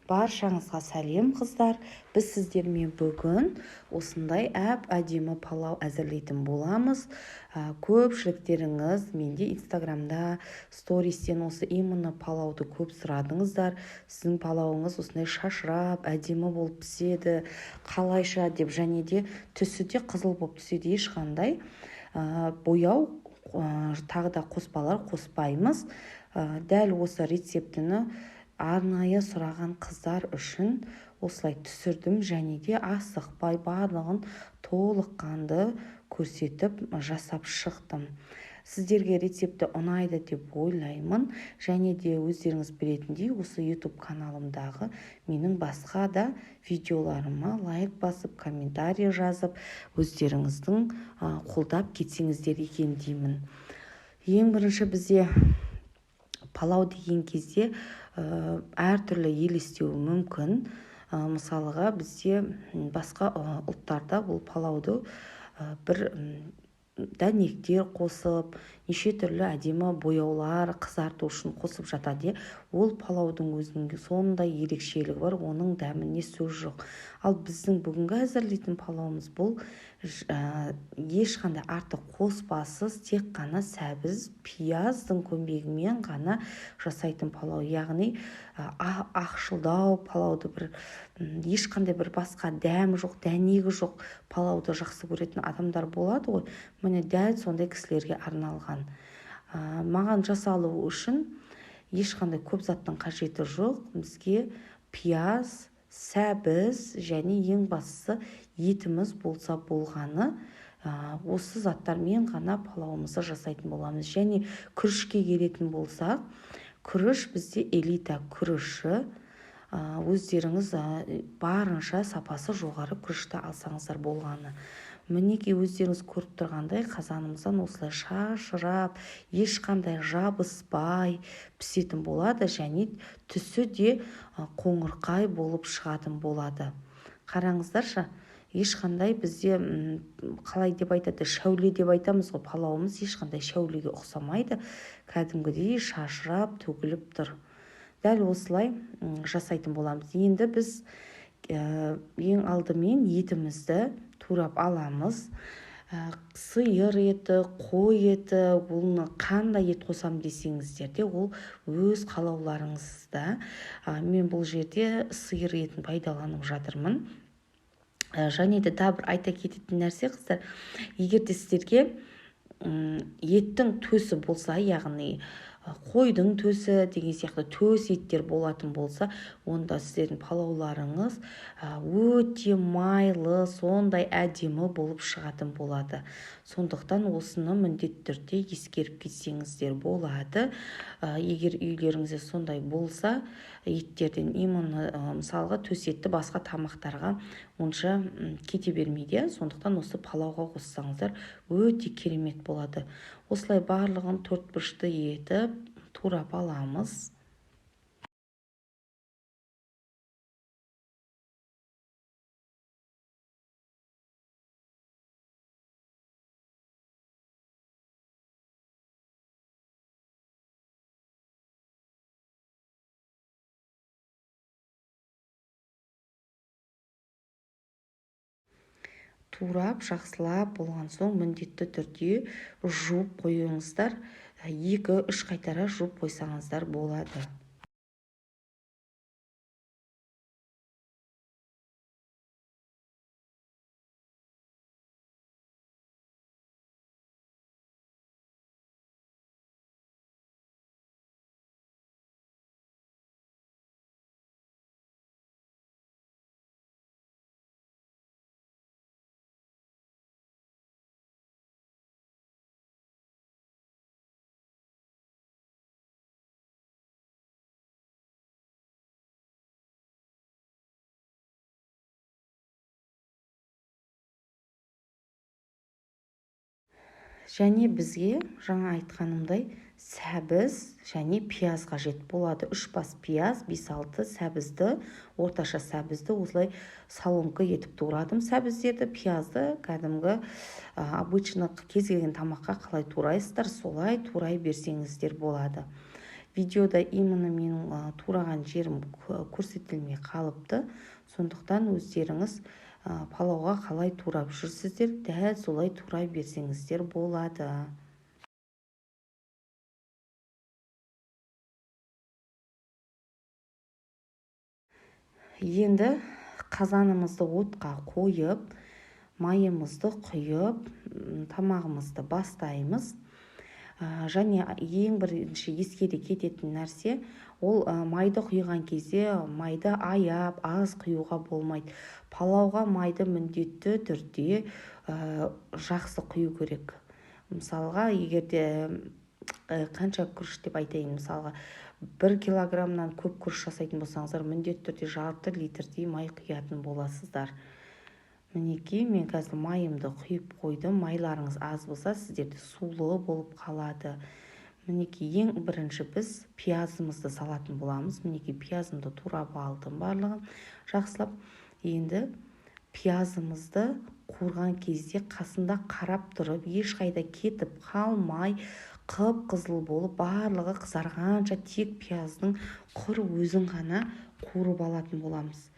Баршаңызға сәлем, қыздар! Біз сіздермен бүгін осындай әп-әдемі палау әзірлейтін боламыз. Көпшіліктеріңіз менде Инстаграмда стористен осы именно палауды көп сұрадыңыздар. Сіздің палауыңыз осындай шашырап, әдемі болып піседі, қалайша деп, және де түсі де қызыл болып түседі. Ешқандай бояу, тағы да қоспалар қоспаймыз. Дәл осы рецептіні арнайы сұраған қыздар үшін осылай түсірдім, және де асықпай барлығын толыққанды көрсетіп жасап шықтым. Сіздерге рецепті ұнайды деп ойлаймын, және де өздеріңіз білетіндей, осы YouTube каналымдағы менің басқа да видеоларыма лайк басып, комментарий жазып, өздеріңіздің қолдап кетсеңіздер екен деймін. Ең бірінші бізде палау деген кезде әртүрлі елестеуі мүмкін. Мысалға, бізде басқа ұлттарда бұл палауды бір дәнектер қосып, неше түрлі әдемі бояулар қызарту үшін қосып жатады. Ол палаудың өзінің сондай ерекшелігі бар, оның дәміне сөз жоқ. Ал біздің бүгінгі әзірлейтін палауымыз бұл ешқандай артық қоспасыз, тек қана сәбіз, пияздың көмегімен ғана жасайтын палау. Яғни ақшылдау палауды, бір ешқандай бір басқа дәмі жоқ, дәнегі жоқ палауды жақсы көретін адамдар болады ғой. Міне, дәл сондай кісілерге арналған. Маған жасалу үшін ешқандай көп заттың қажеті жоқ. Бізге пияз, сәбіз және ең бастысы етіміз болса болғаны. Осы заттармен ғана палауымызды жасайтын боламыз. Және күрішке келетін болсақ, күріш бізде элита күріші. Өздеріңіз барынша сапасы жоғары күрішті алсаңыздар болғаны. Мінекей, өздеріңіз көріп тұрғандай, қазанымыздан осылай шашырап, ешқандай жабыспай пісетін болады, және түсі де қоңырқай болып шығатын болады. Қараңыздаршы, ешқандай бізде, қалай деп айтады, шәуле деп айтамыз ғой, палауымыз ешқандай шәулеге ұқсамайды, кәдімгідей шашырап төгіліп тұр. Дәл осылай жасайтын боламыз. Енді біз ең алдымен етімізді турап аламыз. Сиыр еті, қой еті, оны қандай ет қосам десеңіздер де, ол өз қалауларыңызда. Мен бұл жерде сиыр етін пайдаланып жатырмын. Және де тағы бір айта кететін нәрсе, қыздар, егер де сіздерге еттің төсі болса, яғни қойдың төсі деген сияқты төс еттер болатын болса, онда сіздердің палауларыңыз өте майлы, сондай әдемі болып шығатын болады. Сондықтан осыны міндетті түрде ескеріп кетсеңіздер болады. Егер үйлеріңізде сондай болса, еттерден именно, мысалға, төс етті басқа тамақтарға онша кете бермейді, сондықтан осы палауға қоссаңыздар өте керемет болады. Осылай барлығын төрт бұрышты етіп турап аламыз. Турап жақсылап болған соң міндетті түрде жуып қойыңыздар. 2-3 қайтара жуып қойсаңыздар болады. Және бізге жаңа айтқанымдай сәбіз және пияз қажет болады. 3 бас пияз, 5-6 сәбізді, орташа сәбізді осылай соломка етіп турадым. Сәбіздерді, пиязды кәдімгі, обычно кез келген тамаққа қалай турайсыздар, солай турай берсеңіздер болады. Видеода именно менің тураған жерім көрсетілмей қалыпты. Сондықтан өздеріңіз палауға қалай турап жүрсіздер, дәл солай турай берсеңіздер болады. Енді қазанымызды отқа қойып, майымызды құйып, тамағымызды бастаймыз. Және ең бірінші ескере кететін нәрсе, ол майды құйған кезде майды аяп, аз құюға болмайды. Палауға майды міндетті түрде жақсы құю керек. Мысалға, егер де қанша күріш деп айтайын, мысалға 1 килограммнан көп күріш жасайтын болсаңыздар, міндетті түрде жарты литрдей май құятын боласыздар. Мінекей, мен қазір майымды құйып қойдым. Майларыңыз аз болса, сіздерде сулы болып қалады. Мінекей, ең бірінші біз пиязымызды салатын боламыз. Мінекей, пиязымды турап алдым барлығын жақсылап. Енді пиязымызды қуырған кезде қасында қарап тұрып, ешқайда кетіп қалмай, қып-қызыл болып, барлығы қызарғанша тек пияздың құр өзін ғана қуырып алатын боламыз.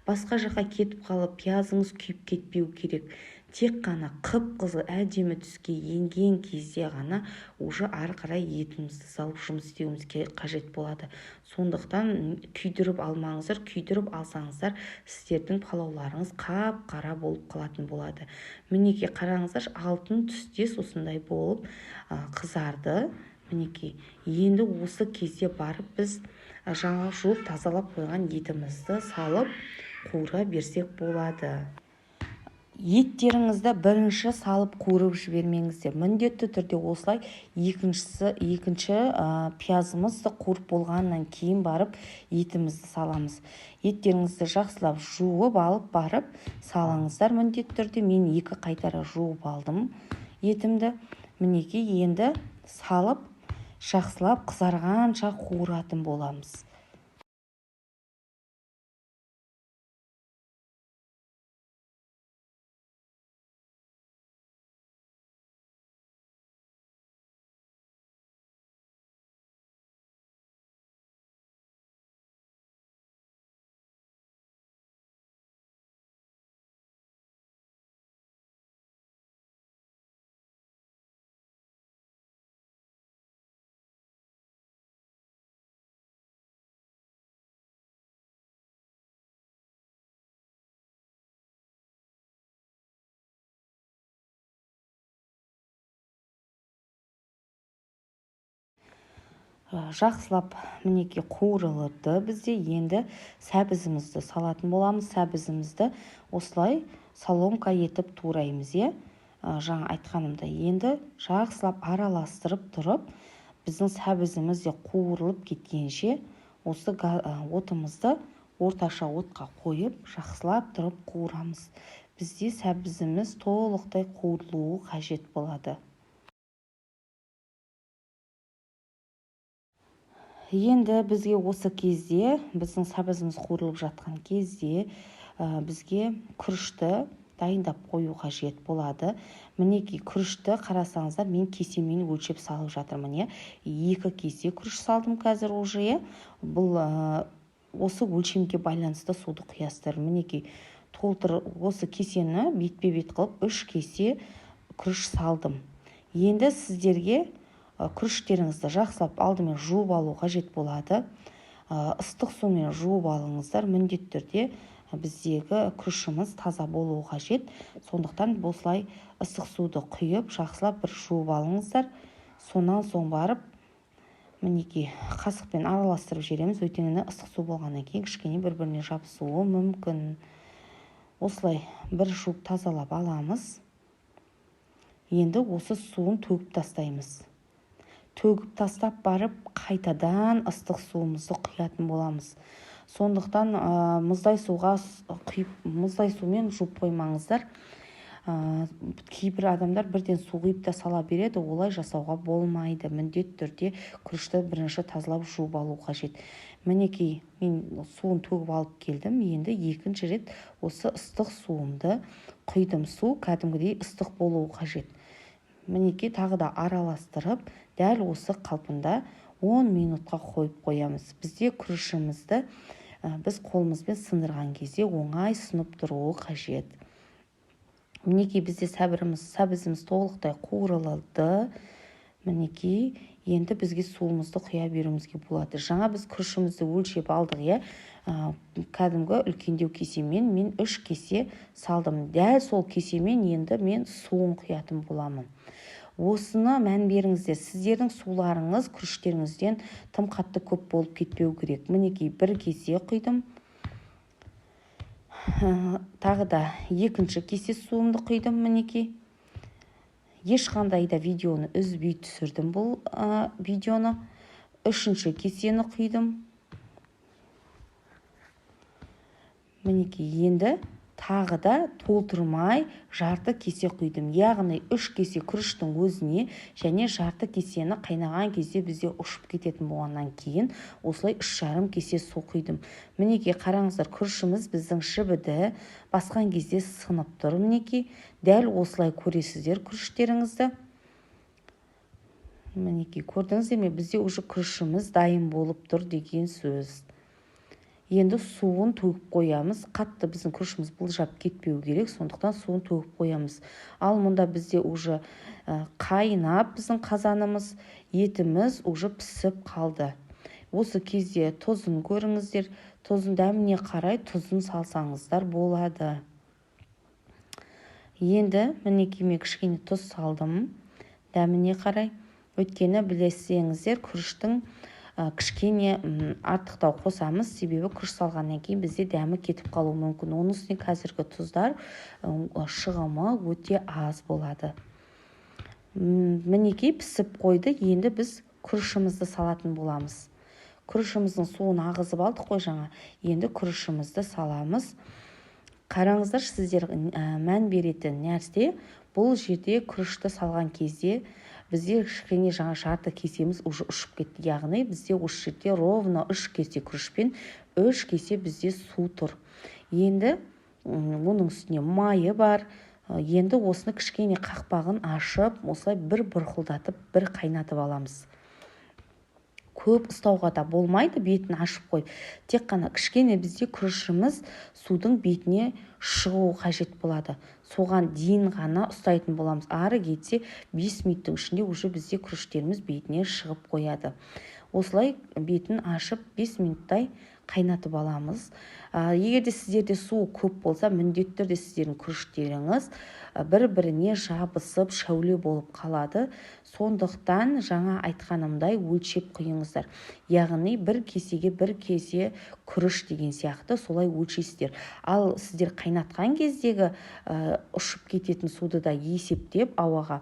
Басқа жаққа кетіп қалып, пиязыңыз күйіп кетпеу керек. Тек қана қып-қызыл әдемі түске енген кезде ғана уже ары қарай етімізді салып жұмыс істеуімізге қажет болады. Сондықтан күйдіріп алмаңыздар, күйдіріп алсаңыздар, сіздердің палауларыңыз қап-қара болып қалатын болады. Мінекей, қараңыздаршы, алтын түстес осындай болып қызарды. Мінекей, енді осы кезде барып біз жаңа жуып тазалап қойған етімізді салып қуыра берсек болады. Еттеріңізді бірінші салып қуырып жібермеңіздер. Міндетті түрде осылай екінші пиязымызды қуырып болғаннан кейін барып етімізді саламыз. Еттеріңізді жақсылап жуып алып барып салыңыздар міндетті түрде. Мен 2 қайтара жуып алдым етімді. Мінекей, енді салып жақсылап қызарғанша қуыратын боламыз. Жақсылап мінекей қуырылды бізде. Енді сәбізімізді салатын боламыз. Сәбізімізді осылай соломка етіп тураймыз, иә? Жаңа айтқанымдай. Енді жақсылап араластырып тұрып, біздің сәбізіміз де қуырылып кеткенше осы отымызды орташа отқа қойып, жақсылап тұрып қуырамыз. Бізде сәбізіміз толықтай қуырылуы қажет болады. Енді бізге осы кезде, біздің сәбізіміз қуырылып жатқан кезде, бізге күрішті дайындап қою қажет болады. Мінекей, күрішті қарасаңыздар, мен кесемен өлшеп салып жатырмын, иә. 2 кесе күріш салдым қазір уже, иә. Бұл осы өлшемге байланысты суды құясыздар. Мінекей, толтыр осы кесені бетпе-бет қылып 3 кесе күріш салдым. Енді сіздерге күріштеріңізді жақсылап алдымен жуып алу қажет болады. Ыстық сумен жуып алыңыздар. Міндетті түрде біздегі күрішіміз таза болуы қажет. Сондықтан осылай ыстық суды құйып, жақсылап бір жуып алыңыздар. Сонан соң барып мінекей қасықпен араластырып жібереміз. Өйткені ыстық су болғаннан кейін кішкене бір-біріне жабысуы мүмкін. Осылай бір жуып тазалап аламыз. Енді осы суын төгіп тастаймыз. Төгіп тастап барып, қайтадан ыстық суымызды құятын боламыз. Сондықтан мұздай суға құйып, мұздай сумен жуып қоймаңыздар. Кейбір адамдар бірден су құйып та сала береді, олай жасауға болмайды. Міндетті түрде күрішті бірінші тазалап жуып алу қажет. Мінекей, мен суын төгіп алып келдім. Енді екінші рет осы ыстық суымды құйдым. Су кәдімгідей ыстық болуы қажет. Мінекей, тағы да араластырып, дәл осы қалпында 10 минутқа қойып қоямыз. Бізде күрішімізді біз қолымызбен сындырған кезде оңай сынып тұруы қажет. Мінекей бізде сәбізіміз толықтай қуырылды. Мінекей енді бізге суымызды құя беруімізге болады. Жаңа біз күрішімізді өлшеп алдық, иә? Кәдімгі үлкендеу кесемен мен 3 кесе салдым. Дәл сол кесемен енді мен суын құятын боламын. Осыны мән беріңіздер. Сіздердің суларыңыз күріштеріңізден тым қатты көп болып кетпеу керек. Мінекей 1 кесе құйдым. Тағы да екінші кесе суымды құйдым. Мінекей. Ешқандай да видеоны үзбей түсірдім бұл видеоны. 3-ші кесені құйдым. Мінекей енді тағы да толтырмай жарты кесе құйдым. Яғни 3 кесе күріштің өзіне және жарты кесені қайнаған кезде бізде ұшып кететін болғаннан кейін осылай 3,5 кесе су құйдым. Мінекей қараңыздар, күрішіміз біздің жібіді, басқан кезде сынып тұр. Мінекей дәл осылай көресіздер күріштеріңізді. Мінекей көрдіңіздер ме, бізде уже күрішіміз дайын болып тұр деген сөз. Енді суын төгіп қоямыз. Қатты біздің күрішіміз былжап кетпеу керек, сондықтан суын төгіп қоямыз. Ал мұнда бізде уже қайнап біздің қазанымыз, етіміз уже пісіп қалды. Осы кезде тұзын көріңіздер, тұзын дәміне қарай тұзын салсаңыздар болады. Енді мінекей мен кішкене тұз салдым дәміне қарай. Өйткені білесеңіздер, күріштің кішкене артықтау қосамыз, себебі күріш салғаннан кейін бізде дәмі кетіп қалуы мүмкін. Оның үстіне қазіргі тұздар шығымы өте аз болады. Мінекей пісіп қойды. Енді біз күрішімізді салатын боламыз. Күрішіміздің суын ағызып алдық қой жаңа. Енді күрішімізді саламыз. Қараңыздаршы, сіздер мән беретін нәрсе, бұл жерде күрішті салған кезде бізде кішкене жаңа жарты кесеміз уже ұшып кетті. Яғни бізде осы жерде ровно 3 кесе күрішпен 3 кесе бізде су тұр. Енді оның үстіне майы бар. Енді осыны кішкене қақпағын ашып, осылай бір бұрқылдатып, бір қайнатып аламыз. Көп ұстауға да болмайды, бетін ашып қойып. Тек қана кішкене бізде күрішіміз судың бетіне шығуы қажет болады. Соған дейін ғана ұстайтын боламыз. Ары кетсе 5 минуттың ішінде уже бізде күріштеріміз бетіне шығып қояды. Осылай бетін ашып 5 минуттай қайнатып аламыз. Егер де сіздерде су көп болса, міндетті түрде сіздердің күріштеріңіз бір-біріне жабысып шәуле болып қалады. Сондықтан жаңа айтқанымдай өлшеп құйыңыздар. Яғни бір кесеге бір кесе күріш деген сияқты солай өлшейсіздер. Ал сіздер қайнатқан кездегі ұшып кететін суды да есептеп ауаға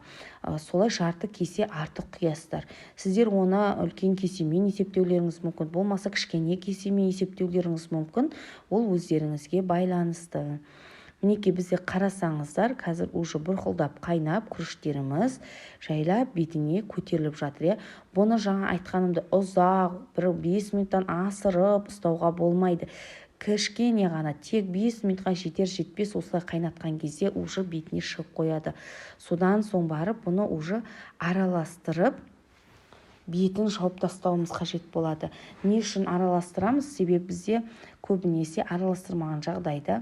солай жарты кесе артық құясыздар. Сіздер оны үлкен кесемен есептеулеріңіз мүмкін, болмаса кішкене кесемен есептеулеріңіз мүмкін. Ол өздеріңізге байланысты. Мінекей бізде қарасаңыздар, қазір уже бұрқылдап қайнап күріштеріміз жайлап бетіне көтеріліп жатыр. Бұны жаңа айтқанымды ұзақ бір 5 минуттан асырып ұстауға болмайды. Кішкене ғана тек 5 минутқа жетер жетпес осылай қайнатқан кезде уже бетіне шығып қояды. Содан соң барып бұны уже араластырып бетін жауып тастауымыз қажет болады. Не үшін араластырамыз? Себебі бізде көбінесе араластырмаған жағдайда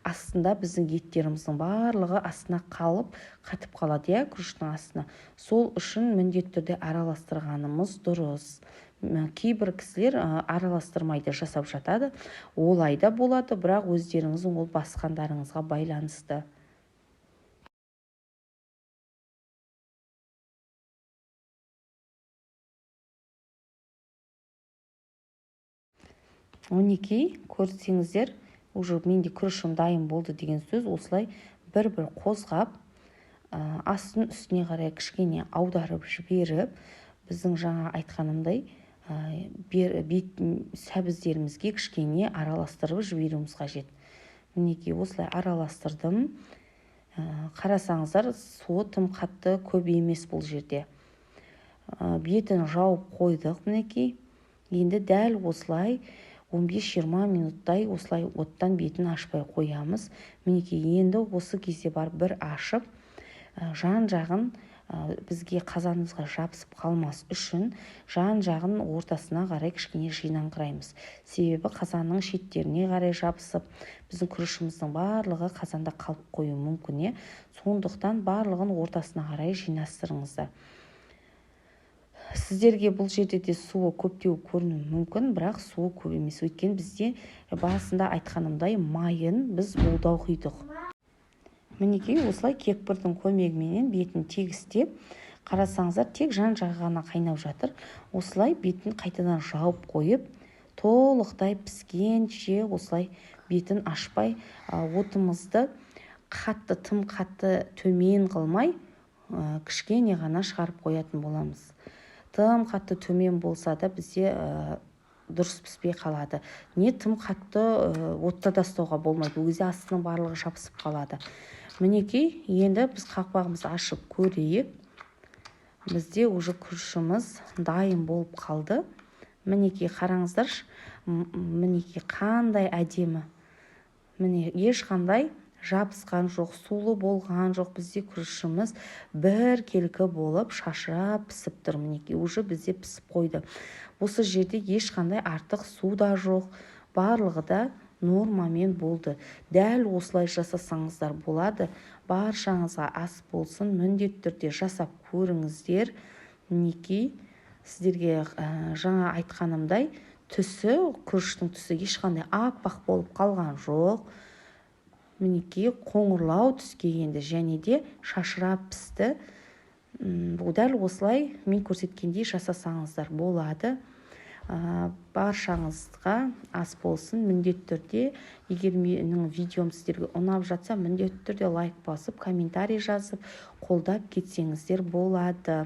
астында біздің еттеріміздің барлығы астына қалып, қатып қалады, иә, күріштің астына. Сол үшін міндетті түрде араластырғанымыз дұрыс. Кейбір кісілер араластырмайды, жасап жатады. Олай да болады, бірақ өздеріңіздің ол басқандарыңызға байланысты. Мінекей, көрсеңіздер, уже менде күрішім дайын болды деген сөз. Осылай бір-бір қозғап, астын үстіне қарай кішкене аударып жіберіп, біздің жаңа айтқанымдай, бет сәбіздерімізге кішкене араластырып жіберуіміз қажет. Мінекей, осылай араластырдым. Қарасаңыздар, суы тым қатты көп емес бұл жерде. Бетін жауып қойдық, мінекей. Енді дәл осылай 15-20 минуттай осылай оттан бетін ашпай қоямыз. Мінекей, енді осы кезде барып бір ашып, жан-жағын Бізге қазанымызға жабысып қалмас үшін жан-жағын ортасына қарай кішкене жинаңқыраймыз. Себебі қазанның шеттеріне қарай жабысып, біздің күрішіміздің барлығы қазанда қалып қоюы мүмкін. Сондықтан барлығын ортасына қарай жинастырыңыздар. Сіздерге бұл жерде де суы көптеу көрінуі мүмкін, бірақ суы көп емес. Өйткені бізде басында айтқанымдай майын біз молдау құйдық. Мінекей, осылай кекпірдің көмегіменен бетін тегістеп, қарасаңыздар, тек жан-жағы ғана қайнап жатыр. Осылай бетін қайтадан жауып қойып, толықтай піскенше осылай бетін ашпай, отымызды қатты, тым қатты төмен қылмай, кішкене ғана шығарып қоятын боламыз. Тым қатты төмен болса да бізде дұрыс піспей қалады. Не тым қатты отта да ұстауға болмайды, ол кезде астының барлығы жабысып қалады. Мінекей, енді біз қақпағымызды ашып көрейік. Бізде уже күрішіміз дайын болып қалды. Мінекей, қараңыздаршы, мінекей, қандай әдемі. Міне, ешқандай жабысқан жоқ, сулы болған жоқ. Бізде күрішіміз біркелкі болып шашырап пісіп тұр. Мінекей, уже бізде пісіп қойды. Осы жерде ешқандай артық су да жоқ, барлығы да нормамен болды. Дәл осылай жасасаңыздар болады. Баршаңызға ас болсын, міндетті түрде жасап көріңіздер. Мінекей, сіздерге жаңа айтқанымдай, түсі, күріштің түсі ешқандай аппақ болып қалған жоқ. Мінекей, қоңырлау түске енді және де шашырап пісті. Дәл осылай мен көрсеткендей жасасаңыздар болады. Баршаңызға ас болсын. Міндетті түрде, егер менің видеом сіздерге ұнап жатса, міндетті түрде лайк басып, комментарий жазып, қолдап кетсеңіздер болады.